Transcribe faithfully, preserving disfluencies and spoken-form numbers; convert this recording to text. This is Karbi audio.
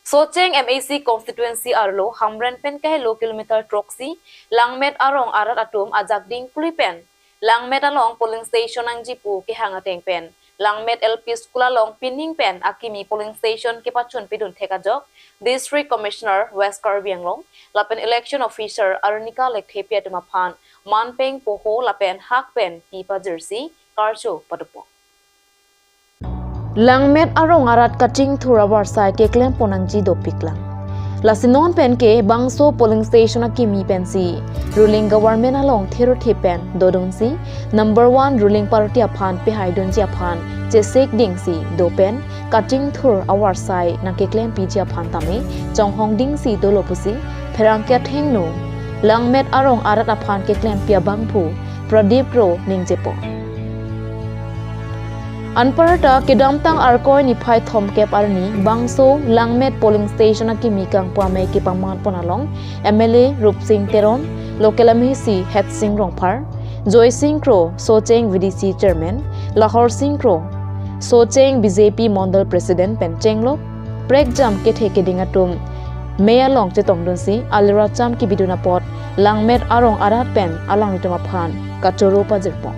Socheng M A C constituency arlo Hamren pen kahelo kilometer throksi Langmet arong arat atum ajak ding puli pen Langmet along polling station nangji pu kehang ateng pen Langmet L P school along pining pen akimi polling station kepachun pidun thek ajok District Commissioner West Karbi Anglong lapen election officer Arnika Lekthepi atum aphan manpeng poho lapen hak pen pi pajirsi karcho padopo. Langmet arong arat kachingthur avarsai keklem pon nangji dopiklang. Lasi non pen ke bangso polling station akimi pensi ruling government along therothe pen dodunsi number one ruling party aphan pehai dunji aphan chesek dingsi do pen kachingthur avarsai nangkeklem piji aphan tame chonghong dingsi dolo pusi pherangke athengno Langmet arong arat aphan keklem pi abangphu Pradip Ro ningjepo. Anparta kedamtang Arkoi niphai thomkep arni bangso Langmet polling station akimi kangpu amei kepaman pon along M L A Rupsing Teron, local M A C Hetsing Rongphar, Joysing Kro, Socheng V D C chairman, Lahor Sing Kro, Socheng B J P Mondal President pen chenglok prekjam kethe keding atum mei along chetongdunsi aliracham kebidun apot Langmet arong arat pen alanglitum aphan kachoro pajirpon.